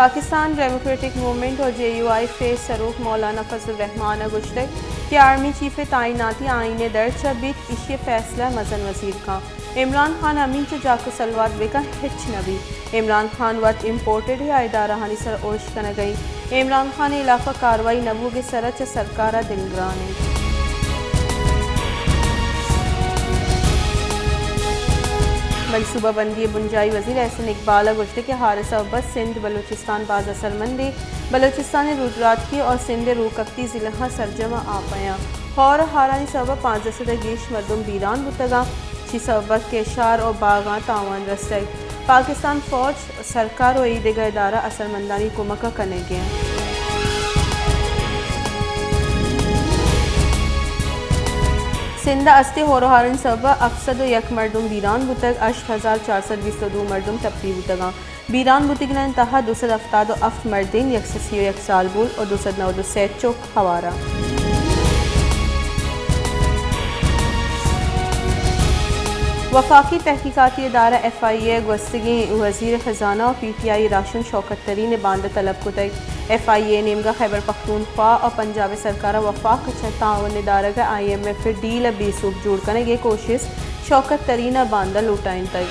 Pakistan democratic movement و جے یو آئی فے سروک مولانا فضل الرحمان ء گوشتگ کہ آرمی چیف ء تعیناتی آئین ء درچ ء بیت، ایشی ء فیصلہ مزن وزیر کن۔ عمران خان ہمینچو جاک و سلوات بکن، ہچ نہ بیت۔ عمران خان وت امپورٹڈ ء ادارہانی سر ارش کنگ ء انت۔ عمران خان ء ہلاف ء کاروائی نہ بوگ ء سر ء چہ سرکار ء دلگران انت۔ منصوبہ بندی ء بنجاہی وزیر احسن اقبال ء گوشتگ کہ ہار ء سبب ء سندھ، بلوچستان باز اثرمند انت۔ بلوچستان ء رودراتکی اور سندھ ء روکپتی ضلعاں سرجم ء آپ ء آں۔ ہور ء ہارانی سبب ء پانزدہ سد ء گیش مردم بیران بوتگ آں۔ چی سبب ء کشار و باغاں تاوان رستگ۔ پاکستان فوج، سرکار و اے دگہ ادارہ اثرمندانی کمک ء کنگ ء انت۔ سندھ ء استیں ہور و ہارانی سبب ء ہفت سد و یک مردم بیران بوتگ، ہشت ہزار چار سد بیست و دو مردم ٹپی بوتگ آں۔ بیران بوتگینانی تہا دو سد ہفتاد و ہفت مردین، یک سد سی و یک سالبول و دو سد نود و سے چک ہوار انت۔ وفاقی تحقیقاتی ادارہ ایف آئی اے ء گوستگیں وزیر خزانہ و پی ٹی آئی راہشون شوکت ترین ء باندا طلب کتگ۔ ایف آئی اے ء نیمگا خیبر پختونخوا و پنجاب ء سرکار ء وفاق ء چہ تعاون ء دارگ ء آئی ایم ایف ء ڈیل ء بے سوب جوڑ کنگ ء کوشست شوکت ترین ء باندا لوٹائینتگ۔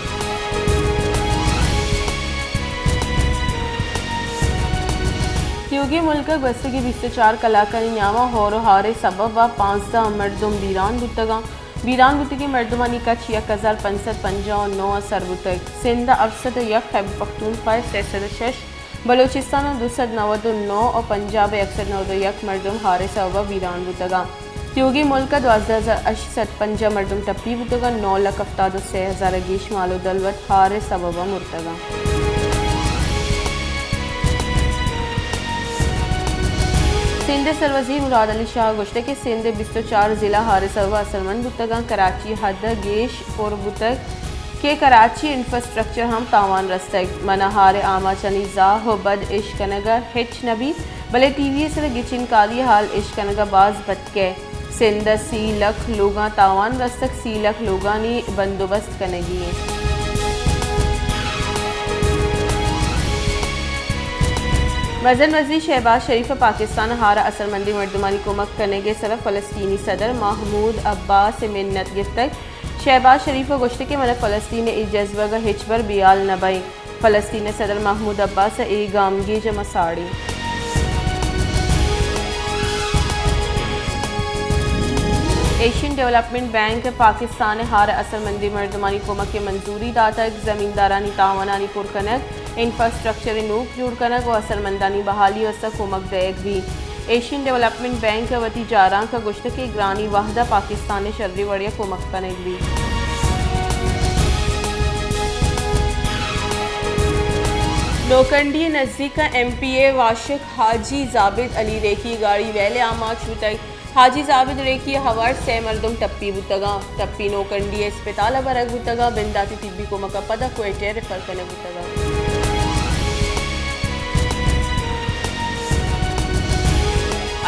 تیوگیں ملک ء گوستگیں بیست ء چار کلاکانی نیام ء ہور ء ہار ء سبب ء پانزدہ مردم بیران بوتگ انت۔ بیران بوتگیں مردمانی کچ یک ہزار پنچ سد پنجاہ و نو ء سر بوتگ۔ سندھ ء ہفت سد و یک، خیبر پختونخوا ء سئے سد و شش، بلوچستان ء دو سد نود و نو و پنجاب ء یک سد نود و یک مردم ہار ء سبب ء بیران بوتگ انت۔ تیوگیں ملک ء دوازدہ ہزار ہشت سد پنجاہ مردم ٹپی بوتگ انت، نو لکھ ہفتاد و سے ہزار ء گیش مال و دولت ہار ء سبب ء مرتگ انت۔ سندھ ء سروزیر مراد علی شاہ ء گوشتگ کہ سندھ ء بیست و چار ضلع ہار ء سبب ء اثرمند بوتگ انت، کراچی ء حد ء گیش پر بوتگ کہ کراچی ء انفراسٹرکچر ہم تاوان رستگ۔ من ء ہار ء آماچانی زاہ و بد اش کنگ ء ہچ نہ بیت، بلے ٹی وی ء سر ء گچین کاری ء ہال اش کنگ ء باز بد کئے۔ سندھ ء سی لکھ لوگاں تاوان رستگ، سی لکھ لوگانی بندوبست کنگی انت۔ مزن وزیر شہباز شریف ء پاکستان ء ہار ء اثرمندیں مردمانی کمک کنگ ء سر ء فلسطینی صدر محمود عباس ء منت گپتگ۔ شہباز شریف ء گوشتگ کہ من ء فلسطین ء اے جزبگ ء ہچبر بیال نہ بئیں۔ فلسطین ء صدر محمود عباس ء اے گامگیج ء ما ساڑیں۔ ایشین ڈویلپمنٹ بینک ء پاکستان ء ہار ء اثرمندیں مردمانی کمک ء منظوری داتگ، زمیندارانی تاوانانی پر کنگ، انفراسٹرکچر ء نوک جوڑ کنگ و اثرمندانی بحالی ء واستہ کمک دئیگ بیت۔ ایشین ڈویلپمنٹ بینک ء وتی جارانک ء گوشتگ کہ گرانی وہد ء پاکستان ء شریں وڑے ء کمک کنگ بیت۔ نوکنڈی ء نزیک ء ایم پی اے واشک حاجی زابد علی ریکی گاڑی ویل ء آماچ بوتگ۔ حاجی زابد ریکی ء ہوار سئے مردم ٹپی بوتگ انت۔ ٹپی نوکنڈی ء اسپتال ء برگ بوتگ انت، بنداتی طبی کمک ء پد ء کوئٹہ ء ریفر کنگ بوتگ انت۔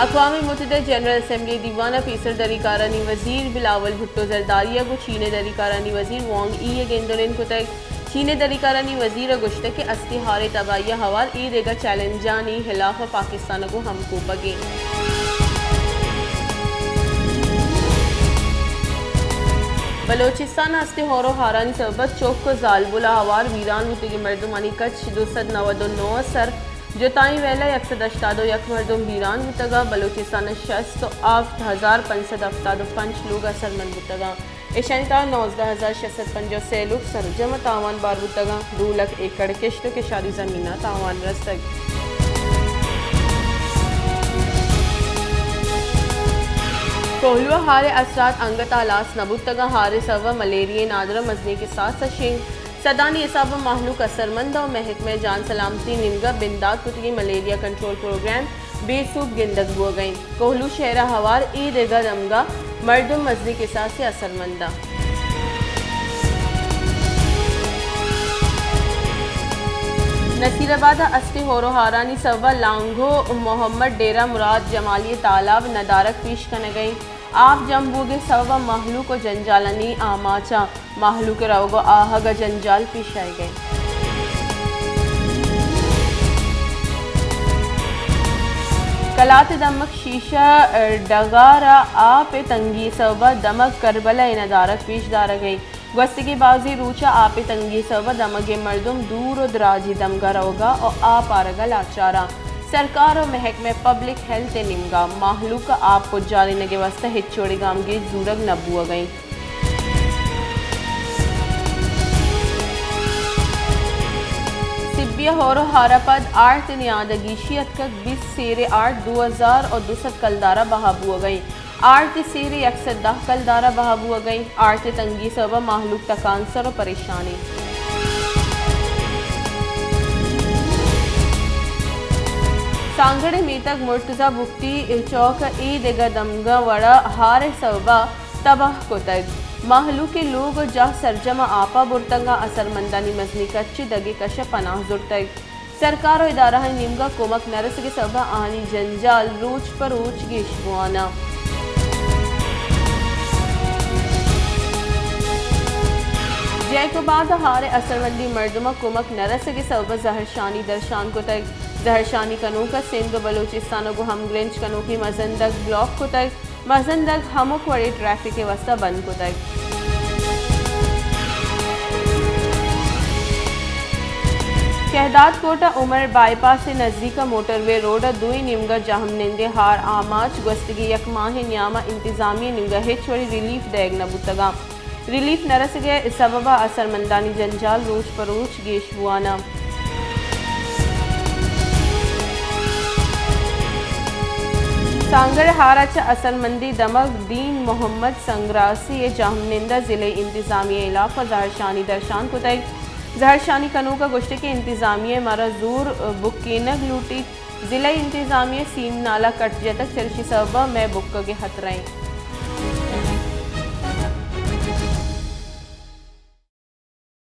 اقوام متحدہ جنرل اسمبلی دیوان ء پیسر دری کارانی وزیر بلاول بھٹو زرداری ء گوں چین ء دری کارانی وزیر وانگ ای ء گند ء نند کتگ۔ چین ء دری کارانی وزیر ء گوشتگ کہ استیں ہار ء تباہی ء ہوار اے دگہ چیلنجانی ہلاف ء پاکستان ء گوں ہمکوپگ انت۔ بلوچستان ء استیں ہور ء ہارانی سبب ء چک ء زالبول ء ہوار ویران بوتگیں مردمانی کچ دو سد نود ء نو ء سر جتائیں ویل ء یک سد ہشتاد ء یک مردم بیران بوتگ ء بلوچستان ء شست ء ہفت ہزار پنچ سد ہفتاد ء پنچ لوگ اثرمند بوتگ انت۔ ایشانی تہا نوزدہ ہزار شش سد پنجاہ و سے لوگ سرجم ء تاوان بار بوتگ انت، دو لکھ ایکڑ کشت و کشاری زمیناں تاوان رستگ۔ کوہلو ء ہار ء اثرات انگت ء ہلاس نہ بوتگ انت، ہار ء سبب ء ملیریا ء نادراہ مزنیں کساس ء شنگ، سدانی حساب ء مہلوک اثرمند انت و محکمہ جان سلامتی نیمگ ء بندات کتگیں ملیریا کنٹرول پروگرام بے سوب گندگ بوگ ء انت۔ کوہلو شہر ء ہوار اے دگہ دمگاں مردم مزنیں کساسے ء اثرمند انت۔ نصیر آباد ء استیں ہور و ہارانی سبب ء لانگو محمد ڈیرہ مراد جمالی ء تالاب ندارگ پیش کنگ ء انت۔ آپ جم بوگ ء سبب ء مہلوک و جنجالانی آماچ انت۔ مہلوک ء روگ و آہگ ء جنجال پیش آیگ ء انت۔ کلات ءِ دمگ شیشہ ڈگار ءَ آپ ءِ تنگی ءِ سبب ءَ دمگ کربلا ءِ ندارگ پیش دارگ ءَ انت۔ گوستگیں بازیں روچ ءَ آپ ءِ تنگی ءِ سبب ءَ دمگ ءِ مردم دور ءُ دراجیں دمگ ءَ روگ ءَ ءُ آپ آرگ ءَ لاچار اَنت۔ سرکار ءُ محکمہ پبلک ہیلتھ ءِ نیمگ ءَ مہلوک ءَ آپ پجارینگ ءِ واستہ ہچ وڑیں گامگیج زورگ نہ بوگ ءَ انت۔ سبی ءَ ہور ءُ ہار ءَ پد آرت ءِ نیاد ءَ گیشی اتکگ، بیست سیر ءِ آرت دو ہزار ءُ دو سد کلدار ءَ بہا بوگ ءَ انت۔ آرت ءِ سیر ءِ یک سد دہ کلدار ءَ بہا بوگ ءَ انت۔ آرت ءِ تنگی ءِ سبب ءَ مہلوک تکانسر ءُ پریشان انت۔ سانگڑ ءِ میتگ مرتضی بگٹی چوک ءَ اے دگہ دمگاں وڑ ءَ ہار ءِ سبب ءَ تباہ کتگ۔ مہلوک ءِ لوگ ءُ جاہ سرجم ءَ آپ ءَ برتگ ءُ اثرمندانی مزنیں کچے دگہ کش ءَ پناہ زرتگ۔ سرکار ءُ ادارہانی نیمگ ءَ کمک نہ رسگ ءِ سبب ءَ آہانی جنجال روچ پہ روچ گیش بوان اَنت۔ جیکب آباد ءَ ہار ءِ اثرمندیں مردماں کمک نہ رسگ ءِ سبب ءَ زہرشانی درشان کتگ۔ زہرشانی کنوک ءَ سندھ ءُ بلوچستان ءَ گوں ہمگرنچ کنوکیں مزن دگ بلاک کتگ۔ مزن دگ ہمک وڑیں ٹریفک ءِ واستہ بند کتگ۔ شہداد کوٹ ءَ عمر بائی پاس ءِ نزیک ءَ موٹر وے روڈ ءَ دوئیں نیمگ ءَ جہمنند ءِ ہار آماچ، گوستگیں یک ماہ ءِ نیام ءَ انتظامیہ ءِ نیمگ ءَ ہچ وڑیں ریلیف دئیگ نہ بوتگ اَنت۔ ریلیف نہ رسگ ءِ سبب ءَ اثرمندانی جنجال روچ پہ روچ گیش بوان اَنت۔ سانگڑ ہار ءَ چہ اثرمندیں دمگ دین محمد سنگراسی ءِ جہمنند ءَ ضلعی انتظامیہ ءِ ہلاپ ءَ زہرشانی درشان کتگ۔ زہرشانی کنوک ءَ گوشتگ کہ انتظامیہ ءَ مارا زور بکینگ لوٹیت۔ ضلعی انتظامیہ سیم نالہ کٹ جتگ، چریشی سبب ءَ مئے بکگ ءِ ہترہ اِنت۔